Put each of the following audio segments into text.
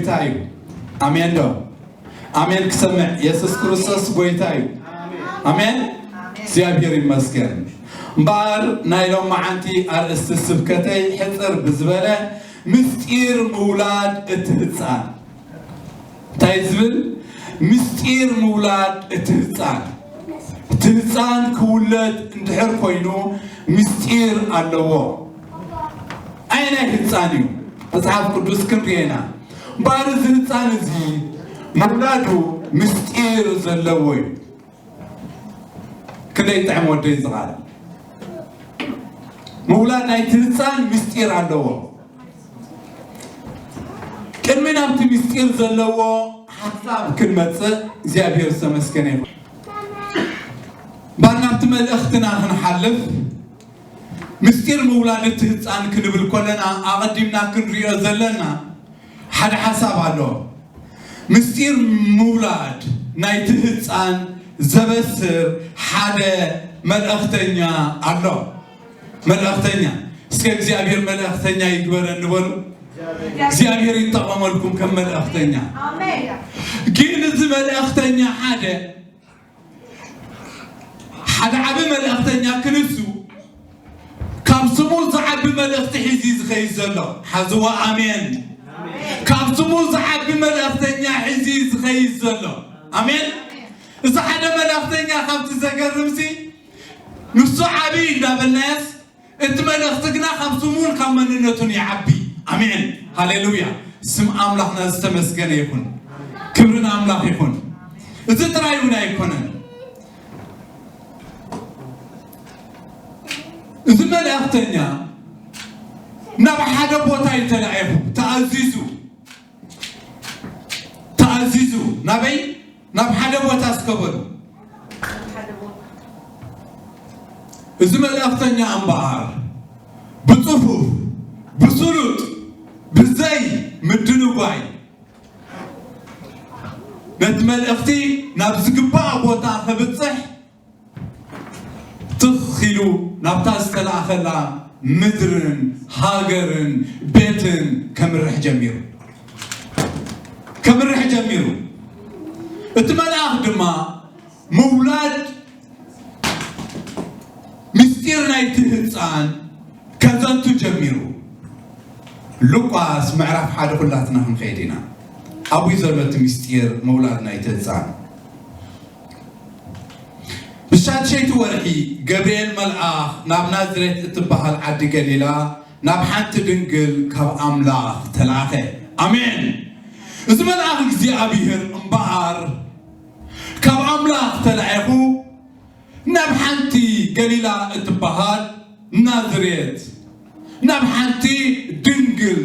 ጎይታ እዩ። ኣሜን ዶ? ኣሜን ክሰምዕ። የሱስ ክርስቶስ ጎይታ እዩ። ኣሜን። እግዚኣብሔር ይመስገን። እምበኣር ናይ ሎማዓንቲ ኣርእስቲ ስብከተይ ሕጽር ብዝበለ ምስጢር ምውላድ እቲ ህጻን። እንታይ ዝብል? ምስጢር ምውላድ እቲ ህጻን። እቲ ህጻን ክውለድ እንድሕር ኮይኑ ምስጢር ኣለዎ። ኣየናይ ህጻን እዩ? መጽሓፍ ቅዱስ ክንሪኤና። እምበኣር እዚ ህጻን እዚ ምውላዱ ምስጢር ዘለዎ እዩ። ክንደይ ጥዕም ወደይ ዝቓል። ምውላድ ናይቲ ህጻን ምስጢር ኣለዎ። ቅድሚ ናብቲ ምስጢር ዘለዎ ሓሳብ ክንመጽእ እግዚኣብሔር ዝተመስገነ ይኹን። እምበኣር ናብቲ መልእኽትና ክንሓልፍ ምስጢር ምውላድ እቲ ህጻን ክንብል ከለና ኣቐዲምና ክንሪኦ ዘለና ሓደ ሓሳብ ኣሎ። ምስጢር ምውላድ ናይቲ ህጻን ዘበስር ሓደ መልእኽተኛ ኣሎ። መልእኽተኛ። እስከ እግዚኣብሔር መልእኽተኛ ይግበረኒ በሉ። እግዚኣብሔር ይጠቐመልኩም ከም መልእኽተኛ። ኣሜን። ግን እዚ መልእኽተኛ ሓደ ሓደ ዓቢ መልእኽተኛ ክንሱ ካብ ስሙ ዝዓቢ መልእኽቲ ሒዙ እዩ ዝኸይድ ዘሎ። ሓዝዋ ኣሜን። ካብ ስሙ ዝዓቢ መልእኽተኛ ሒዙ እዩ ዝኸይድ ዘሎ። ኣሜን። እዚ ሓደ መልእኽተኛ ካብቲ ዘገርምሲ ንሱ ዓቢ እንዳበልናየስ እቲ መልእኽቲ ግና ካብ ስሙን ካብ መንነቱን ይዓቢ። ኣሜን ሃሌሉያ። ስም ኣምላኽና ዝተመስገነ ይኹን። ክብሪ ንኣምላኽ ይኹን። እዚ ጥራይ እውን ኣይኮነን። እዚ መልእኽተኛ ናብ ሓደ ቦታ እዩ ተላኢኹ። ተኣዚዙ ተኣዚዙ ናበይ ናብ ሓደ ቦታ እስከ በሉ። እዚ መልእኽተኛ እምበኣር ብጽፉፍ ብስሉጥ ብዘይ ምድንጓይ ነቲ መልእኽቲ ናብ ዝግባእ ቦታ ከብጽሕ ትኽ ኢሉ ናብታ ዝተላእኸላ ምድርን ሃገርን ቤትን ከምርሕ ጀሚሩ ከምርሕ ጀሚሩ። እቲ መልኣኽ ድማ ምውላድ ምስጢር ናይቲ ህፃን ከዘንቱ ጀሚሩ። ሉቃስ ምዕራፍ ሓደ ኩላትና ክንኸይድ ኢና። ኣብኡ ዘሎ እቲ ምስጢር ምውላድ ናይቲ ህፃን። ብሻድሸይቲ ወርሒ ገብርኤል መልኣኽ ናብ ናዝሬት እትበሃል ዓዲ ገሊላ ናብ ሓንቲ ድንግል ካብ ኣምላኽ ተላእኸ። ኣሜን። እዚ መልኣኽ እግዚኣብሔር እምበኣር ካብ ኣምላኽ ተላኢኹ ናብ ሓንቲ ገሊላ እትበሃል ናዝሬት ናብ ሓንቲ ድንግል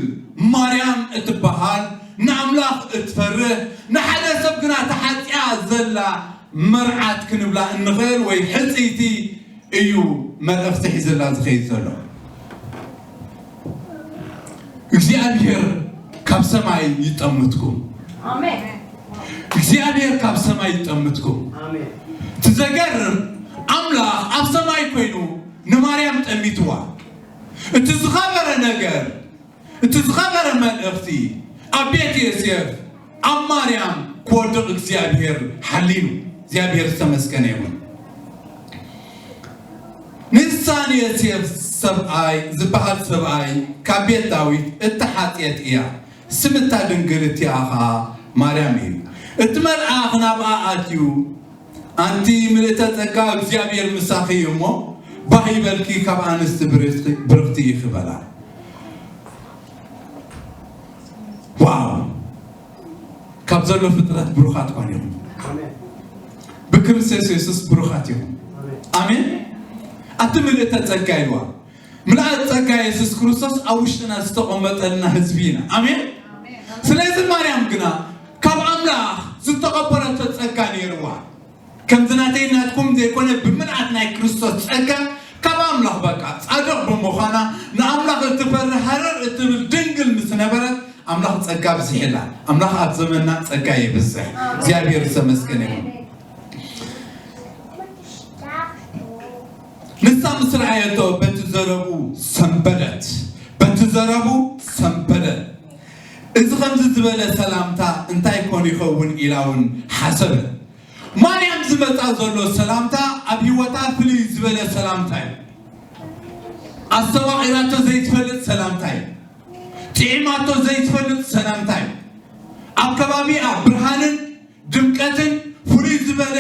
ማርያም እትበሃል ንኣምላኽ እትፈርህ ንሓደ ሰብ ግና ተሓፂኣ ዘላ መርዓት ክንብላ እንኽእል ወይ ሕፅይቲ እዩ መልእኽቲ ሒዘላ ዝኸይድ ዘሎ። እግዚኣብሔር ካብ ሰማይ ይጠምትኩም። ኣሜን። እግዚኣብሔር ካብ ሰማይ ይጠምትኩም። ኣሜን። እቲ ዘገርም ኣምላኽ ኣብ ሰማይ ኮይኑ ንማርያም ጠሚትዋ። እቲ ዝኸበረ ነገር እቲ ዝኸበረ መልእኽቲ ኣብ ቤት ዮሴፍ ኣብ ማርያም ክወድቕ እግዚኣብሔር ሓሊኑ። እግዚኣብሔር ዝተመስገነ ይኹን። ንሳ ንዮሴፍ ሰብኣይ ዝበሃል ሰብኣይ ካብ ቤት ዳዊት እተሓጽየት እያ። ስም እታ ድንግል እቲኣ ኸኣ ማርያም እዩ። እቲ መልኣኽ ናብኣ ኣትዩ ኣንቲ ምልእተ ጸጋ እግዚኣብሔር ምሳኺ እዩ እሞ ባህ ይበልኪ ካብ ኣንስቲ ብርኽቲ ኢኺ በላ። ዋው ካብ ዘሎ ፍጥረት ብሩኻት ኳን ኢኹም ብክርስቶስ የሱስ ብሩኻት ኢኹም። ኣሜን። ኣቲ ምልእተ ጸጋ ኢልዋ። ምልኣት ጸጋ የሱስ ክርስቶስ ኣብ ውሽጥና ዝተቐመጠልና ህዝቢ ኢና። ኣሜን። ስለዚ ማርያም ግና ካብ ኣምላኽ ዝተቐበለቶ ጸጋ ነይርዋ። ከምዚ ናተይ ናትኩም ዘይኮነ ብምልኣት ናይ ክርስቶስ ጸጋ ካብ ኣምላኽ በቃ ጻድቕ ብምዃና ንኣምላኽ እትፈርህ ሃረር እትብል ድንግል ምስ ነበረት ኣምላኽ ጸጋ ኣብዚሕላ። ኣምላኽ ኣብ ዘመንና ጸጋ የብዝሕ። እግዚኣብሔር ዝተመስገነ ይኹን። ንሳ ምስ ረኣየቶ በቲ ዘረቡ ሰንበደት፣ በቲ ዘረቡ ሰንበደት። እዚ ከምዚ ዝበለ ሰላምታ እንታይ ኮን ይኸውን ኢላ እውን ሓሰበት። ማርያም ዝመጻ ዘሎ ሰላምታ ኣብ ህይወታ ፍልይ ዝበለ ሰላምታ እዩ። ኣስተዋቒራቶ ዘይትፈልጥ ሰላምታ እዩ። ጥዒማቶ ዘይትፈልጥ ሰላምታ እዩ። ኣብ ከባቢኣ ብርሃንን ድምቀትን ፍሉይ ዝበለ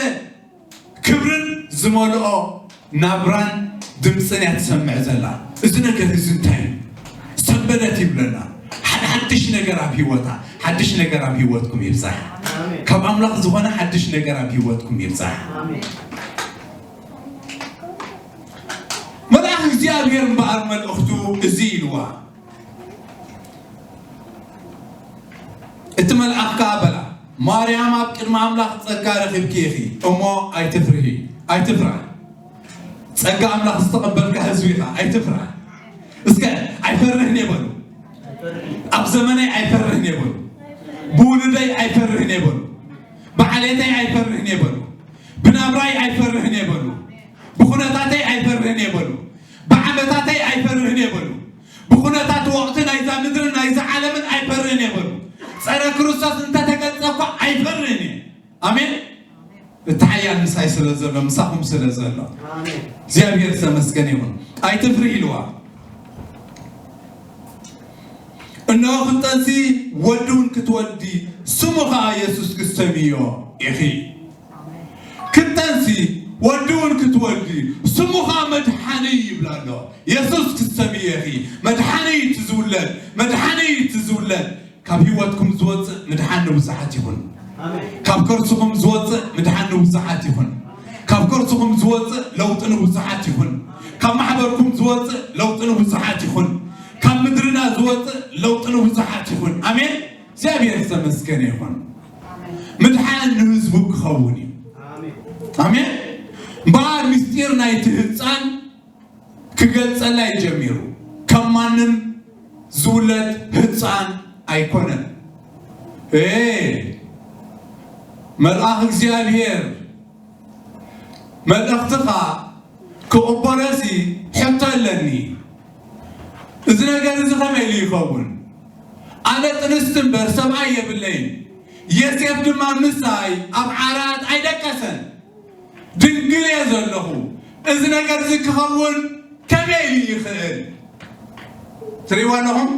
ክብርን ዝመልኦ ናብራን ድምፅን እያ ትሰምዕ ዘላ። እዚ ነገር እዚ እንታይ እዩ? ሰንበደት ይብለና። ሓደ ሓድሽ ነገር ኣብ ህይወታ፣ ሓድሽ ነገር ኣብ ህይወትኩም ይብዛሕ። ካብ ኣምላኽ ዝኾነ ሓድሽ ነገር ኣብ ህይወትኩም ይብዛሕ። መልኣኽ እግዚኣብሔር እምበኣር መልእኽቱ እዚ ኢልዋ። እቲ መልኣኽ ከኣ በላ፣ ማርያም፣ ኣብ ቅድሚ ኣምላኽ ጸጋ ረኺብኪ ኢኺ እሞ ኣይትፍርሂ፣ ኣይትፍራ። ጸጋ ኣምላኽ ዝተቐበልካ ህዝቢ ኢኻ፣ ኣይትፍራ። እስከ ኣይፈርህን እየ በሉ። ኣብ ዘመነይ ኣይፈርህን እየ በሉ። ብውሉደይ ኣይፈርህን እየ በሉ። ብዓሌተይ ኣይፈርህን እየ በሉ። ብናብራይ ኣይፈርህን እየ በሉ። ብኹነታተይ ኣይፈርህን እየ በሉ። ብዓመታተይ ኣይፈርህን እየ በሉ። ብኹነታት ወቕቲ ናይዛ ምድርን ናይዛ ዓለምን ኣይፈርህን እየ በሉ። ጸረ ክርስቶስ እንተተገልጸ እኳ ኣይፈርህን እየ። ኣሜን። እቲ ሓያል ምሳይ ስለ ዘሎ፣ ምሳኹም ስለ ዘሎ እግዚኣብሔር ዝተመስገነ ይኹን። ኣይትፍርሂ ኢልዋ። እነሆ ክትጠንሲ ወዲ እውን ክትወልዲ፣ ስሙ ኸዓ የሱስ ክትሰምዮ ኢኺ። ክትጠንሲ ወዲ እውን ክትወልዲ፣ ስሙ ኸዓ መድሓኒ ይብላ ኣሎ። የሱስ ክትሰምዮ ኢኺ። መድሓኒ እዩ እቲ ዝውለድ፣ መድሓኒ እዩ እቲ ዝውለድ። ካብ ህይወትኩም ዝወፅእ ምድሓን ንብዙሓት ይኹን። ካብ ከርስኹም ዝወፅእ ምድሓን ንብዙሓት ይኹን። ካብ ከርስኹም ዝወፅእ ለውጢ ንብዙሓት ይኹን። ካብ ማሕበርኩም ዝወፅእ ለውጢ ንብዙሓት ይኹን። ካብ ምድርና ዝወፅእ ለውጢ ንብዙሓት ይኹን። ኣሜን። እግዚኣብሔር ዝተመስገነ ይኹን። ምድሓን ንህዝቡ ክኸውን እዩ። ኣሜን። እምበኣር ምስጢር ናይቲ ህፃን ክገልጸላ እዩ ጀሚሩ። ከም ማንም ዝውለድ ህፃን ኣይኮነን። እ፣ መልኣኽ እግዚኣብሔር መልእኽትኻ ክቕበሎሲ ሕቶ ኣለኒ። እዚ ነገር እዚ ከመይ ኢሉ ይኸውን? ኣነ ጥንስቲ እምበር ሰብኣይ የብለይን። ዮሴፍ ድማ ምሳይ ኣብ ዓራት ኣይደቀሰን። ድንግል እየ ዘለኹ። እዚ ነገር እዚ ክኸውን ከመይ ኢሉ ይኽእል? ትሪእዋ ኣለኹም?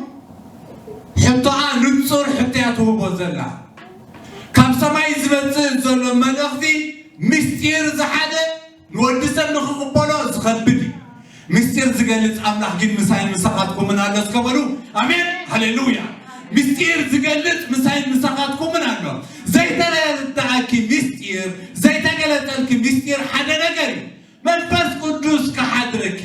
ሕቶኣ ንጹር ሕቶ እያ ትህቦ ዘላ። ካብ ሰማይ ዝመጽእ ዘሎ መልእኽቲ ምስጢር ዝሓዘ ንወዲ ሰብ ንኽቕበሎ ዝኸብድ እዩ። ምስጢር ዝገልጽ ኣምላኽ ግን ምሳይን ምሳኻትኩምን ኣሎ። እስከ በሉ ኣሜን፣ ሃሌሉያ። ምስጢር ዝገልጽ ምሳይን ምሳኻትኩምን ኣሎ። ዘይተረዳእኪ ምስጢር፣ ዘይተገለጸልኪ ምስጢር ሓደ ነገር እዩ። መንፈስ ቅዱስ ክሓድረኪ፣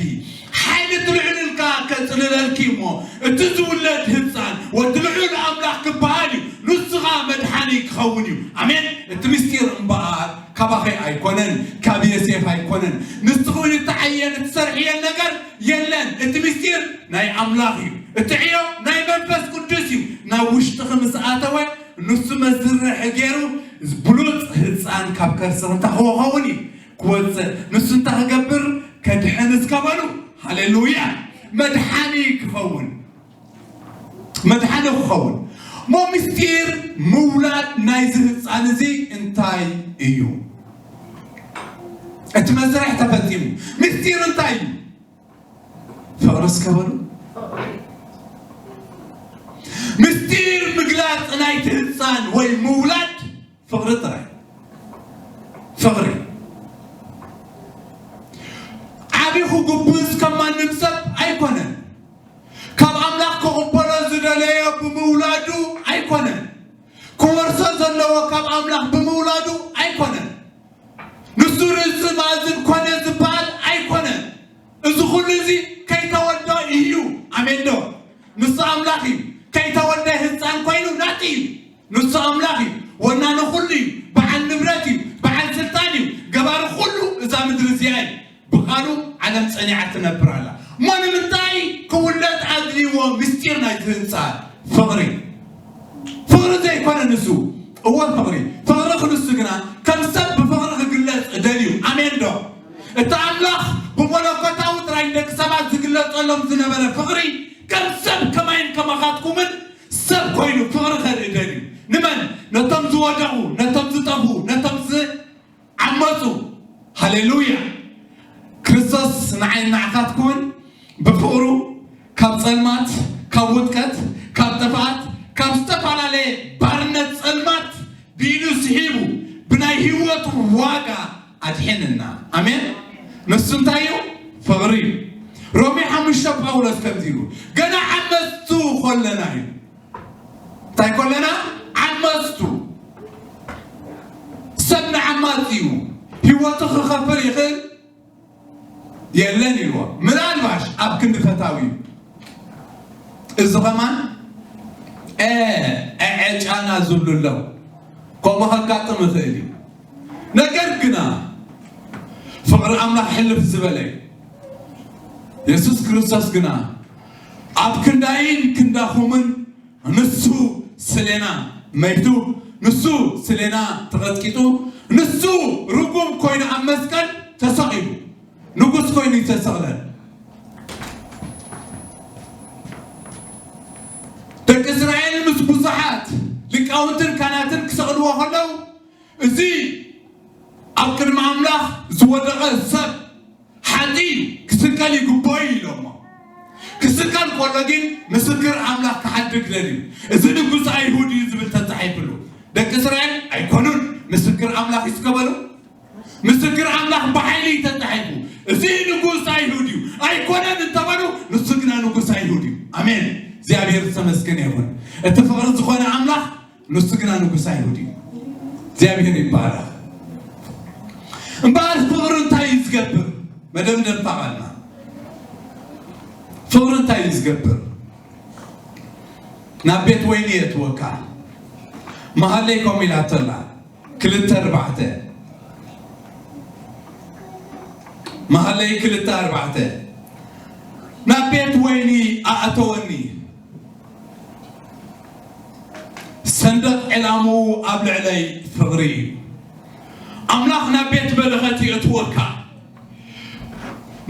ሓይሊ እቲ ልዑል ኢልካ ከጽልለልኪ እሞ፣ እቲ ዝውለድ ህጻን ወዲ ልዑል ኣምላኽ ክበሃል እዩ። ንሱ ኸኣ መድሓኒ ክኸውን እዩ። ኣሜን። እቲ ምስጢር እምበኣር ካባኺ ኣይኮነን፣ ካብ ዮሴፍ ኣይኮነን። ንስኺ እውን እትዓየን እትሰርሕየን ነገር የለን። እቲ ምስጢር ናይ ኣምላኽ እዩ። እቲ ዕዮ ናይ መንፈስ ቅዱስ እዩ። ናብ ውሽጥኺ ምስ ኣተወ፣ ንሱ መስርሒ ገይሩ ብሉጽ ህጻን ካብ ከርስኺ እንታይ ክኸውን እዩ? ክወጽእ። ንሱ እንታይ ክገብር? ከድሕን እስከ በሉ። ሃሌሉያ። መድሓኒ ክኸውን። መድሓኒ ክኸውን። እሞ ምስጢር ምውላድ ናይዚ ህጻን እዚ እንታይ እዩ? እቲ መስርሕ ተፈጺሙ። ምስጢር እንታይ እዩ? ፍቕሪ እስከ በሉ። ምስጢር ምግላጽ ናይቲ ህጻን ወይ ምውላድ ፍቕሪ ጥራይ። ፍቕሪ። ዓቢኹ ግቡዝ ከም ማንም ሰብ ኣይኮነን። ካብ ኣምላኽ ክቕበሎ ዝደለዮ ብምውላዱ ኣይኮነን። ክወርሶ ዘለዎ ካብ ኣምላኽ ብምውላዱ ኣይኮነን። ንሱ ርእሲ ማእዝን ኮነ ዝበሃል ኣይኮነን። እዚ ኩሉ እዚ ከይተወልዶ እዩ። ኣሜን ዶ? ንሱ ኣምላኽ እዩ። ከይተወልደ ህፃን ኮይኑ ናቲ እዩ። ንሱ ኣምላኽ እዩ። ወናኒ ኩሉ እዩ። በዓል ንብረት እዩ። በዓል ስልጣን እዩ። ገባሪ ኩሉ እዛ ምድሪ እዚኣ እዩ። ብቓሉ ዓለም ጸኒዓ ትነብር ኣላ። እሞ ንምንታይ ክውለድ ኣድልይዎ? ምስጢር ናይቲ ህንጻ ፍቕሪ። ፍቕሪ ዘይኮነ ንሱ። እወ ፍቕሪ። ፍቕሪ ክንሱ ግና ከም ሰብ ብፍቕሪ ክግለጽ ደልዩ። ኣሜን ዶ? እቲ ኣምላኽ ብመለኮታዊ ጥራይ ንደቂ ሰባት ዝግለጸሎም ዝነበረ ፍቕሪ ከም ሰብ ከማይን ከማኻትኩምን ሰብ ኮይኑ ፍቕሪ ከርኢ ደልዩ። ንመን? ነቶም ዝወደቑ፣ ነቶም ዝጠፍኡ፣ ነቶም ዝዓመፁ። ሃሌሉያ! ክርስቶስ ንዓይ ንዓኻትኩምን ብፍቕሩ ካብ ጸልማት፣ ካብ ውድቀት፣ ካብ ጥፍኣት፣ ካብ ዝተፈላለየ ባርነት ጸልማት ብኢዱ ስሒቡ ብናይ ህይወቱ ዋጋ ኣድሒንና። ኣሜን። ንሱ እንታይ እዩ? ፍቕሪ እዩ። ሮሜ ሓሙሽተ ጳውሎስ ከምዚ ኢሉ፣ ገና ዓመፅቱ ከለና እዩ። እንታይ ከለና? ዓመፅቱ። ሰብ ንዓማፂ እዩ። ህይወቱ ክኸፍል ይኽእል የለን ኢልዎ። ምናልባሽ ኣብ ክንዲ ፈታዊ እዩ። እዚ ኸማን ዐ፣ ዐ፣ ዐ ጫና ዝብሉ ኣለዉ። ከምኡ ከጋጥም ይኽእል እዩ። ነገር ግና ፍቕሪ ኣምላኽ ሕልፍ ዝበለ እዩ። የሱስ ክርስቶስ ግና ኣብ ክንዳይን ክንዳኹምን ንሱ ስሌና መይቱ፣ ንሱ ስሌና ተቐጥቂጡ፣ ንሱ ርጉም ኮይኑ ኣብ መስቀል ተሰቒሉ፣ ንጉስ ኮይኑ እዩ ተሰቕለ። ደቂ እስራኤል ምስ ብዙሓት ሊቃውንትን ካህናትን ክሰቕልዎ ከለዉ፣ እዚ ኣብ ቅድሚ ኣምላኽ ዝወደቐ ሰብ ሓጢ ክስቀል ይግብኦ እዩ ኢሎሞ። ክስቀል ከሎ ግን ምስክር ኣምላኽ ክሓድግ ደልዩ። እዚ ንጉስ ኣይሁድ እዩ ዝብል ተጻሒፍሉ። ደቂ እስራኤል ኣይኮኑን ምስክር ኣምላኽ እዩ ዝገበሩ። ምስክር ኣምላኽ ብሓይሊ እዩ ተጻሒፉ። እዚ ንጉስ ኣይሁድ እዩ ኣይኮነን እንተበሉ፣ ንሱ ግና ንጉስ ኣይሁድ እዩ። ኣሜን። እግዚኣብሔር ዝተመስገነ ይኹን። እቲ ፍቕሪ ዝኾነ ኣምላኽ ንሱ ግና ንጉስ ኣይሁድ እዩ። እግዚኣብሔር ይባረኽ። እምበኣር ፍቕሪ እንታይ እዩ ዝገብር? መደምደምታ ቃልና። ፍቕሪ እንታይ እዩ ዝገብር? ናብ ቤት ወይኒ የእትወካ። መሃለይ ከምኡ ኢላቶ ኣላ። ክልተ ኣርባዕተ። መሃለይ ክልተ ኣርባዕተ። ናብ ቤት ወይኒ ኣእተወኒ። ሰንደቕ ዕላምኡ ኣብ ልዕለይ ፍቕሪ እዩ። ኣምላኽ ናብ ቤት በረኸት የእትወካ።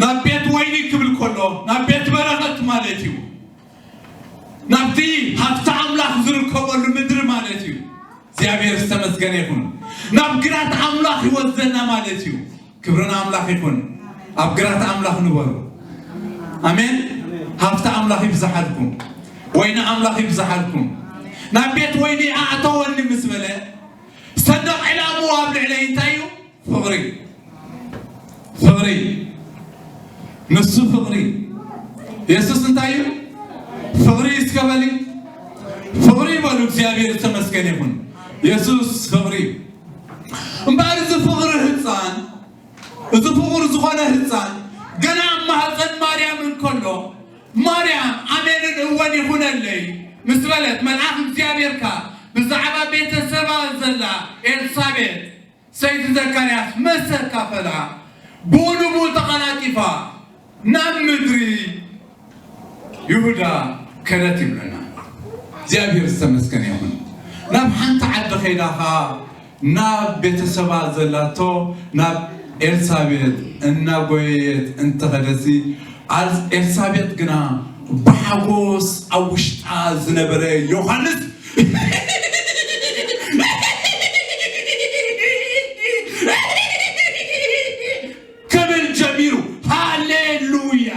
ናብ ቤት ወይኒ ክብል ከሎ ናብ ቤት በረኸት ማለት እዩ። ናብቲ ሃፍቲ ኣምላኽ ዝርከበሉ ምድሪ ማለት እዩ። እግዚኣብሔር ዝተመስገነ ይኹን። ናብ ግራት ኣምላኽ ይወስደና ማለት እዩ። ክብሪ ንኣምላኽ ይኹን። ኣብ ግራት ኣምላኽ ንበሩ። ኣሜን። ሃፍቲ ኣምላኽ ይብዝሓልኩም። ወይኒ ኣምላኽ ይብዝሓልኩም። ናብ ቤት ወይኒ ኣእተወኒ ምስ በለ፣ ሰንደቕ ዕላምኡ ኣብ ልዕለይ እንታይ እዩ? ፍቕሪ። ፍቕሪ። ንሱ ፍቕሪ። የሱስ እንታይ እዩ? ፍቕሪ እስከ በሊ። ፍቕሪ በሉ። እግዚኣብሔር ዝተመስገነ ይኹን። የሱስ ፍቕሪ እዩ። እምበኣር እዚ ፍቕሪ ህፃን፣ እዚ ፍቑር ዝኾነ ህፃን ገና ኣብ ማህፀን ማርያም እንከሎ፣ ማርያም ኣሜንን እወን ይኹነለይ ምስ በለት፣ መልኣኽ እግዚኣብሔር ከኣ ብዛዕባ ቤተሰባ ዘላ ኤልሳቤጥ ሰይቲ ዘካርያስ መሰ ካፈላ፣ ብኡ ንብኡ ተቐላጢፋ ናብ ምድሪ ይሁዳ ከደት ይብለና። እግዚኣብሔር ዝተመስገነ ይኹን። ናብ ሓንቲ ዓዲ ከይዳ ኸዓ ናብ ቤተሰባ ዘላቶ ናብ ኤልሳቤጥ እናጎየየት እንተኸደሲ፣ ኣል-፣ ኤልሳቤጥ ግና ብሓጎስ ኣብ ውሽጣ ዝነበረ ዮሃንስ ክብል ጀሚሩ። ሃሌሉያ!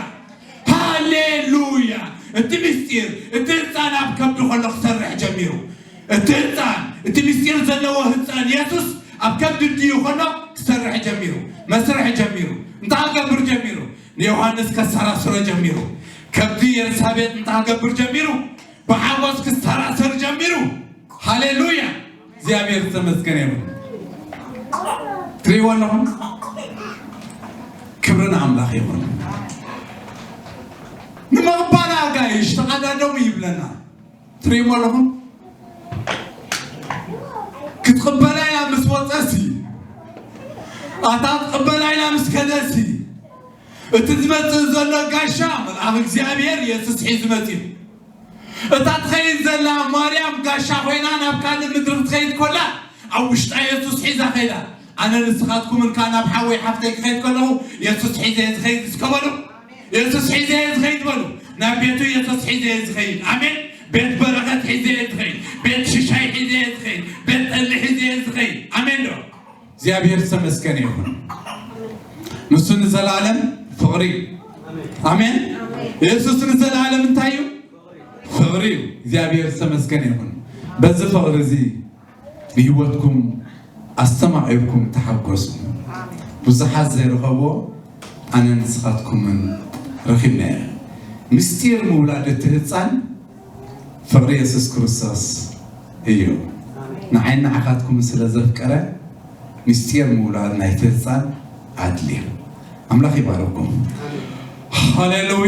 ሃሌሉያ! እቲ ምስጢር፣ እቲ ህፃን ኣብ ከብዲ ከሎ ክሰርሕ ጀሚሩ። እቲ ህፃን፣ እቲ ምስጢር ዘለዎ ህፃን የሱስ ኣብ ከብዲ ድዩ ከሎ ክሰርሕ ጀሚሩ። መስርሕ ጀሚሩ። እንታይ ክገብር ጀሚሩ? ንዮሃንስ ከሰራስሮ ጀሚሩ። ከብዲ ኤልሳቤጥ እንታይ ክገብር ጀሚሩ? ብሓጎስ ክሰራሰር ጀሚሩ። ሃሌሉያ! እግዚኣብሔር ዝተመስገነ ይኹን። ትርእይዎ ኣለኹም? ክብሪ ንኣምላኽ ይኹን። ንምቕባል ኣጋይሽ ተቐዳደሙ ይብለና። ትርእይዎ ኣለኹም? ክትቕበላ ኢላ ምስ ወፀሲ፣ ኣታ ክትቕበላ ኢላ ምስ ከደሲ፣ እቲ ዝመጽእ ዘሎ ጋሻ መልኣኽ እግዚኣብሔር የሱስ ሒዙ መጺኡ። እታ ትኸይድ ዘላ ማርያም ጋሻ ኮይና ናብ ካልእ ምድሪ ክትኸይድ ኮላ፣ ኣብ ውሽጣ የሱስ ሒዛ ከይዳ። ኣነ ንስኻትኩምን ከኣ ናብ ሓወይ ሓፍተይ ክኸይድ ከለኹ የሱስ ሒዘ እየ ዝኸይድ እስከ በሉ። የሱስ ሒዘ እየ ዝኸይድ በሉ። ናብ ቤቱ የሱስ ሒዘ እየ ዝኸይድ። ኣሜን። ቤት በረኸት ሒዘ እየ ዝኸይድ፣ ቤት ሽሻይ ሒዘ እየ ዝኸይድ፣ ቤት ጠሊ ሒዘ እየ ዝኸይድ። ኣሜን ዶ? እግዚኣብሔር ዝተመስገነ ይኹን። ንሱ ንዘላለም ፍቕሪ እዩ። ኣሜን። የሱስ ንዘላለም እንታይ እዩ? ፍቕሪ እዩ። እግዚኣብሔር ዝተመስገነ ይኹን። በዚ ፍቕሪ እዚ ብህይወትኩም ኣስተማቒርኩም ተሓጎሱ። ብዙሓት ዘይረኸብዎ ኣነ ንስኻትኩምን ረኺብናዮ። ምስጢር ምውላድ እቲ ህፃን ፍቕሪ የሱስ ክርስቶስ እዩ። ንዓይን ንዓኻትኩምን ስለ ዘፍቀረ ምስጢር ምውላድ ናይቲ ህፃን ኣድልዩ። ኣምላኽ ይባርኩም። ሃሌሉያ።